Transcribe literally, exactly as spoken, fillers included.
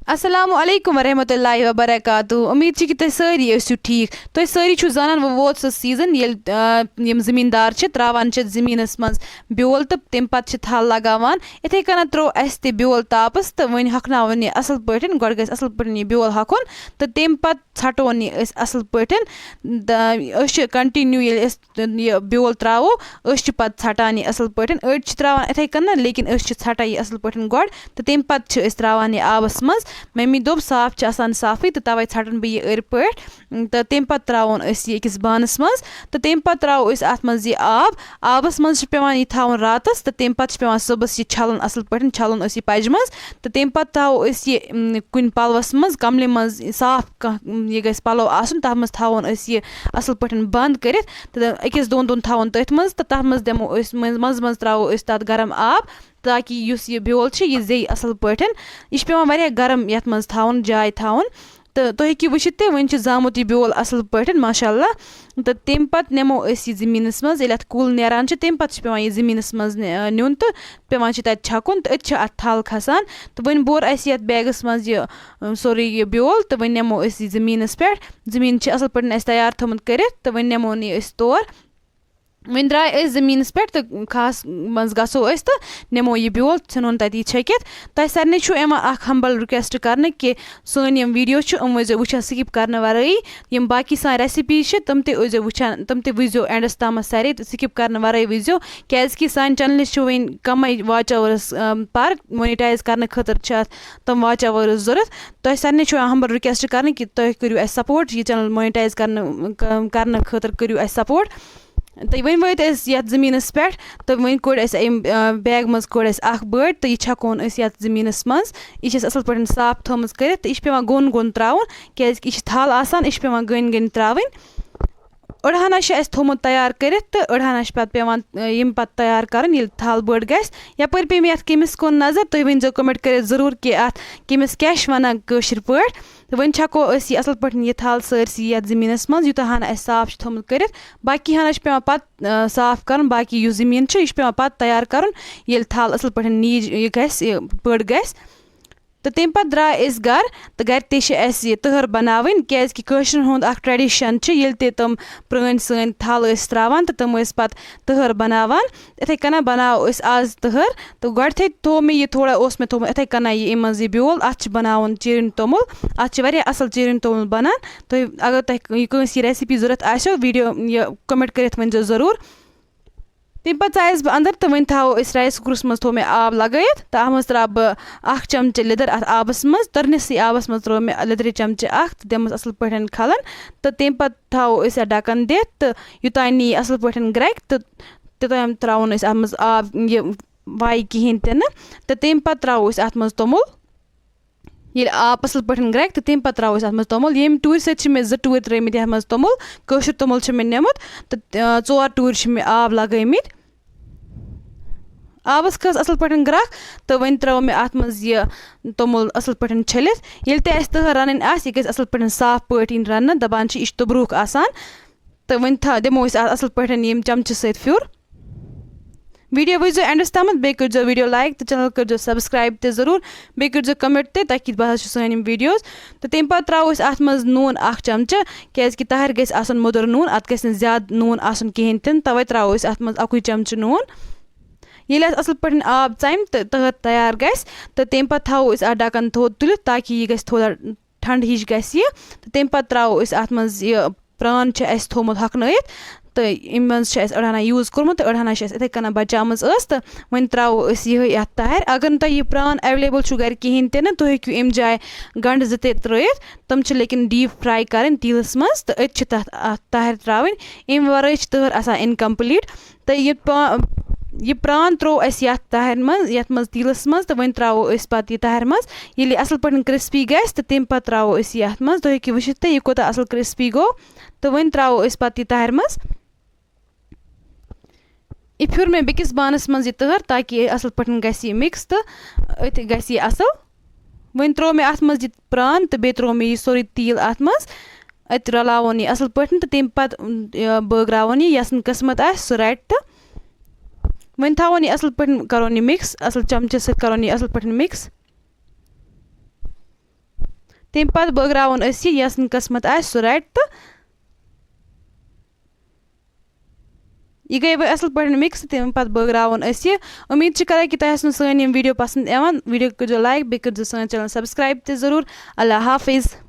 السلام علیکم ورحمۃ اللہ وبرکاتہ۔ امید چھِ کہِ تُہۍ سٲری ٲسِو ٹھیٖک۔ تُہۍ سٲری چھِو زانان، وۄنۍ ووت سُہ سیٖزن ییٚلہِ، آ، یِم زٔمیٖندار چھِ، ترٛاوان چھِ زٔمیٖنَس منٛز بیول تہٕ تَمہِ پَتہٕ چھِ تھل لگاوان۔ یِتھَے کٔنۍ ترٛوو اَسہِ تہِ بیول تاپَس تہٕ وۄنۍ ہۄکھناوون یہِ اَصٕل پٲٹھۍ۔ گۄڈٕ گژھِ اَصٕل پٲٹھۍ یہِ بیول ہۄکھُن تہٕ تَمہِ پَتہٕ ژھٹون یہِ أسۍ اَصٕل پٲٹھۍ۔ تہٕ أسۍ چھِ continue ییٚلہِ أسۍ یہِ بیول ترٛاوو، أسۍ چھِ پَتہٕ ژھٹان یہِ اَصٕل پٲٹھۍ۔ أڑۍ چھِ ترٛاوان یِتھَے کٔنۍ، لیکن أسۍ چھِ ژھٹان یہِ اَصٕل پٲٹھۍ گۄڈٕ تہٕ تَمہِ پَتہٕ چھِ أسۍ ترٛاوان یہِ آبَس منٛز۔ مٔمی دوٚپ، "صاف چھِ آسان صافٕے"، تہٕ تَوَے ژھٹَن بہٕ یہِ أرۍ پٲٹھۍ۔ تہٕ تَمہِ پَتہٕ ترٛاوون أسۍ یہِ أکِس بانَس منٛز تہٕ تَمہِ پَتہٕ ترٛاوو أسۍ اَتھ منٛز یہِ آب۔ آبَس منٛز چھِ پٮ۪وان یہِ تھاوُن راتَس تہٕ تَمہِ پَتہٕ چھِ پٮ۪وان صُبحَس یہِ چھَلُن اَصٕل پٲٹھۍ، چھَلُن أسۍ یہِ پَجہِ منٛز۔ تہٕ تَمہِ پَتہٕ تھاوو أسۍ یہِ، م، کُنہِ پَلوَس منٛز، گَملہِ منٛز، صاف کانٛہہ، م، یہِ گژھِ پَلو آسُن، تَتھ منٛز تھاوون أسۍ یہِ اَصٕل پٲٹھۍ بنٛد کٔرِتھ۔ تہٕ أکِس دۄن دۄہَن تھاوون تٔتھۍ منٛز تہٕ تَتھ منٛز دِمو أسۍ، منٛز، منٛزٕ منٛزٕ ترٛاوو أسۍ تَتھ گرم آب، تاکہِ یُس یہِ بیول چھُ، یہِ زیٚیہِ اَصٕل پٲٹھۍ۔ یہِ چھُ پٮ۪وان واریاہ گرم یَتھ منٛز تھاوُن، جاے تھاوُن۔ تہٕ تُہۍ ہیٚکِو وٕچھِتھ تہِ، وۄنۍ چھُ زامُت یہِ بیول اَصٕل پٲٹھۍ، ماشاء اللہ۔ تہٕ تَمہِ پَتہٕ نِمو أسۍ یہِ زٔمیٖنَس منٛز، ییٚلہِ اَتھ کُل نیران چھُ، تَمہِ پَتہٕ چھُ پٮ۪وان یہِ زٔمیٖنَس منٛز نِ-، نیُن تہٕ پٮ۪وان چھِ تَتہِ چھَکُن تہٕ أتۍ چھِ اَتھ تھل کھسان۔ تہٕ وۄنۍ بوٚر اَسہِ یَتھ بیگَس منٛز یہِ، اَ، سورُے یہِ بیول تہٕ وۄنۍ نِمو أسۍ یہِ زٔمیٖنَس پٮ۪ٹھ۔ زٔمیٖن چھِ اَصٕل پٲٹھۍ اَسہِ تیار تھوٚمُت کٔرِتھ تہٕ وۄنۍ نِمون یہِ أسۍ تور۔ وۄنۍ درٛاے أسۍ زٔمیٖنَس پٮ۪ٹھ تہٕ کھہَس منٛز گژھو أسۍ تہٕ نِمو یہِ بیول، ژھٕنون تَتہِ یہِ چھٔکِتھ۔ تۄہہِ سارنٕے چھُو یِوان اَکھ humble request کرنہٕ کہِ سٲنۍ یِم video چھِ، یِم ٲسۍزیو وٕچھان skip کرنہٕ ورٲیی۔ یِم باقی سانہِ recipes چھِ، تِم تہِ ٲسۍزیو وٕچھان، تِم تہِ وٕچھزیو endس تامَتھ سارے تہٕ skip کرنہٕ ورٲے وٕچھزیو، کیٛازِکہِ سانہِ channelہِ چھِ وۄنۍ کَمٕے watch hours، اَم، پر monetize کرنہٕ خٲطرٕ چھِ اَتھ تِم watch hours ضوٚرَتھ۔ تۄہہِ سارنٕے چھُ humble request کرنہٕ کہِ تُہۍ کٔرِو اَسہِ support، یہِ channel monetize کرنہٕ، ک-، کرنہٕ خٲطرٕ کٔرِو اَسہِ support۔ تہٕ وۄنۍ وٲتۍ أسۍ یَتھ زٔمیٖنَس پٮ۪ٹھ تہٕ وۄنۍ کوٚڑ اَسہِ اَمہِ، آ، بیگہٕ منٛز کوٚڑ اَسہِ اَکھ بٔڑ تہٕ یہِ چھَکون أسۍ یَتھ زٔمیٖنَس منٛز۔ یہِ چھِ اَسہِ اَصٕل پٲٹھۍ صاف تھٲومٕژ کٔرِتھ تہٕ یہِ چھِ پٮ۪وان گوٚن گوٚن ترٛاوُن، کیٛازِکہِ یہِ چھِ تھل آسان، یہِ چھِ پٮ۪وان گٔنۍ گٔنۍ ترٛاوٕنۍ۔ أڑہَنا چھِ اَسہِ تھوٚمُت تیار کٔرِتھ تہٕ أڑہَنا چھِ پَتہٕ پٮ۪وان، آ، یِم پَتہٕ تیار کَرٕنۍ، ییٚلہِ تھل بٔڑ گژھِ۔ یَپٲرۍ پیٚیہِ مےٚ یَتھ کٔمِس کُن نظر، تُہۍ ؤنۍزیو comment کٔرِتھ ضروٗر کہِ اَتھ کٔمِس کیٛاہ چھِ وَنان کٲشِر پٲٹھۍ۔ تہٕ وۄنۍ چھَکو أسۍ یہِ اَصٕل پٲٹھۍ یہِ تھل سٲرسٕے یَتھ زٔمیٖنَس منٛز، یوٗتاہ ہَن اَسہِ صاف چھُ تھوٚمُت کٔرِتھ۔ باقی ہَن چھُ پٮ۪وان پَتہٕ، آ، صاف کَرُن، باقی یُس زٔمیٖن چھُ، یہِ چھُ پٮ۪وان پَتہٕ تیار کَرُن، ییٚلہِ تھل اَصٕل پٲٹھۍ نیٖج یہِ گژھِ، یہِ بٔڑ گژھِ۔ تہٕ تَمہِ پَتہٕ درٛاے أسۍ گَرٕ، تہٕ گَرِ تہِ چھِ اَسہِ یہِ تٕہَر بَناوٕنۍ، کیٛازِکہِ کٲشرٮ۪ن ہُنٛد اَکھ tradition چھُ، ییٚلہِ تہِ تِم پرٛٲنۍ سٲنۍ تھل ٲسۍ ترٛاوان تہٕ تِم ٲسۍ پَتہٕ تٕہَر بَناوان۔ یِتھَے کٔنۍ بَناوو أسۍ آز تٕہَر۔ تہٕ گۄڈٕتھٕے تھوٚو مےٚ یہِ تھوڑا، اوس مےٚ تھوٚومُت یِتھَے کٔنۍ یہِ اَمہِ منٛز یہِ بیول۔ اَتھ چھِ بَناوُن چیٖرِنۍ توٚمُل۔ اَتھ چھِ واریاہ اَصٕل چیٖرِنۍ توٚمُل بَنان۔ تُہۍ، اگر تۄہہِ یہِ کٲنٛسہِ یہِ recipe ضوٚرَتھ آسیو، video یہِ comment کٔرِتھ ؤنۍزیو ضروٗر۔ تَمہِ پَتہٕ ژایَس بہٕ اَندَر تہٕ وۄنۍ تھاوو أسۍ rice cookerَس منٛز، تھوٚو مےٚ آب لَگٲیِتھ تہٕ اَتھ منٛز ترٛاوٕ بہٕ اَکھ چَمچہٕ لیٚدٕر اَتھ آبَس منٛز۔ تٔرنِسٕے آبَس منٛز ترٛٲو مےٚ لیٚدرِ چَمچہٕ اَکھ تہٕ دِمَس اَصٕل پٲٹھۍ کھَلَن۔ تہٕ تَمہِ پَتہٕ تھاوو أسۍ اَتھ ڈَکَن دِتھ تہٕ یوٚتام نہٕ یہِ اَصٕل پٲٹھۍ گرٛٮ۪کہِ تہٕ توٚتام ترٛاوون أسۍ اَتھ منٛز آب، یہِ وایہِ کِہیٖنۍ تہِ نہٕ۔ تہٕ تَمہِ پَتہٕ ترٛاوو أسۍ اَتھ منٛز توٚمُل۔ ییٚلہِ آب اَصٕل پٲٹھۍ گرٛٮ۪کہِ تہٕ تَمہِ پَتہٕ ترٛاوو أسۍ اَتھ منٛز توٚمُل۔ ییٚمہِ ٹوٗرِ سۭتۍ چھِ مےٚ زٕ ٹوٗرۍ ترٛٲومٕتۍ یَتھ منٛز توٚمُل، کٲشُر توٚمُل چھُ مےٚ نیومُت تہٕ، آ، ژور ٹوٗرۍ چھِ مےٚ آب لَگٲومٕتۍ۔ آبَس کھٔژ اَصٕل پٲٹھۍ گرٛٮ۪کھ تہٕ وۄنۍ ترٛٲو مےٚ اَتھ منٛز یہِ توٚمُل اَصٕل پٲٹھۍ چھٔلِتھ۔ ییٚلہِ تہِ اَسہِ تٕہَر رَنٕنۍ آسہِ، یہِ گژھِ اَصٕل پٲٹھۍ صاف پٲٹھۍ یِنۍ رَننہٕ، دَپان چھِ یہِ چھِ توٚبروٗک آسان۔ تہٕ وۄنۍ تھا-، دِمو أسۍ اَتھ اَصٕل پٲٹھۍ ییٚمہِ چَمچہٕ سۭتۍ پھیُر۔ video وٕچھزیو endس تامَتھ، بیٚیہِ کٔرۍزیو video like تہٕ channel کٔرۍزیو subscribe تہِ ضروٗر، بیٚیہِ کٔرۍزیو comment تہِ، تۄہہِ کِتھ باسان چھِ سٲنۍ یِم videos۔ تہٕ تَمہِ پَتہٕ ترٛاوو أسۍ اَتھ منٛز نوٗن اَکھ چَمچہٕ، کیٛازِکہِ تَہَرِ گژھِ آسُن مُدُر نوٗن، اَتھ گژھِ نہٕ زیادٕ نوٗن آسُن کِہیٖنۍ تہِ نہٕ، تَوَے ترٛاوو أسۍ اَتھ منٛز اَکُے چَمچہٕ نوٗن۔ ییٚلہِ اَتھ اَصٕل پٲٹھۍ آب ژَمہِ تہٕ تٕہَر تیار گژھِ، تہٕ تَمہِ پَتہٕ تھاوو أسۍ اَتھ ڈَکَن تھوٚد تُلِتھ، تاکہِ یہِ گژھِ تھوڑا ٹھنٛڈ ہِش گژھِ یہِ۔ تہٕ تَمہِ پَتہٕ ترٛاوو أسۍ اَتھ منٛز یہِ پرٛان چھُ اَسہِ تھوٚومُت ہۄکھنٲیِتھ، تہٕ یِمہِ منٛز چھِ اَسہِ أڑہَنا use کوٚرمُت تہٕ أڑہَنا چھِ اَسہِ یِتھَے کَنۍ بَچیمٕژ ٲس، تہٕ وۄنۍ ترٛاوو أسۍ یِہوٚے اَتھ تَہَرِ۔ اگر نہٕ تۄہہِ یہِ پرٛان available چھُو گَرِ کِہیٖنۍ تہِ نہٕ، تُہۍ ہیٚکِو اَمہِ جایہِ گَنٛڈٕ زٕ تہِ ترٛٲیِتھ، تِم چھِ لیکِن deep fry کَرٕنۍ تیٖلَس منٛز، تہٕ أتۍ چھِ تَتھ اَتھ تَہَرِ ترٛاوٕنۍ۔ اَمہِ وَرٲے چھِ تٕہَر آسان incomplete۔ تہٕ یہِ پا-، یہِ پرٛان ترٛوو اَسہِ یَتھ تَہَرِ منٛز، یَتھ منٛز تیٖلَس منٛز، تہٕ وۄنۍ ترٛاوو أسۍ پَتہٕ یہِ تَہَرِ منٛز۔ ییٚلہِ یہِ اَصٕل پٲٹھۍ crispy گژھِ، تہٕ تَمہِ پَتہٕ ترٛاوو أسۍ یہِ اَتھ منٛز۔ تُہۍ ہیٚکِو وٕچھِتھ تہٕ یہِ کوٗتاہ اَصٕل crispy گوٚو۔ تہٕ وۄنۍ ترٛاوو أسۍ پَتہٕ یہِ تَہَرِ منٛز۔ یہِ پھیُر مےٚ بیٚکِس بانَس منٛز یہِ تٕہَر، تاکہِ یہِ اَصٕل پٲٹھۍ گژھِ یہِ mix تہٕ أتھۍ گژھِ یہِ اَصٕل۔ وۄنۍ ترٛوو مےٚ اَتھ منٛز یہِ پرٛان تہٕ بیٚیہِ ترٛوو مےٚ یہِ سورُے تیٖل اَتھ منٛز۔ أتۍ رَلاوون یہِ اَصٕل پٲٹھۍ تہٕ تَمہِ پَتہٕ، یہِ، بٲگراوون یہِ، یَس نہٕ قٕسمَت آسہِ، سُہ رَٹہِ تہٕ وۄنۍ تھاوون یہِ اَصٕل پٲٹھۍ، کَرون یہِ mix، اَصٕل چَمچہٕ سۭتۍ کَرون یہِ اَصٕل پٲٹھۍ mix۔ تَمہِ پَتہٕ بٲگراوون أسۍ یہِ، یَس نہٕ قٕسمَت آسہِ، سُہ رَٹہِ تہٕ یہِ گٔے وۄنۍ اَصٕل پٲٹھۍ mix، تَمہِ پَتہٕ بٲگراوون أسۍ یہِ۔ اُمید چھِ کران کہِ تۄہہِ آسنو سٲنۍ یِم video پَسنٛد یِوان۔ Video کٔرۍزیو like، بیٚیہِ کٔرۍزیو سٲنۍ channel subscribe تہِ ضروٗر۔ اللہ حافظ۔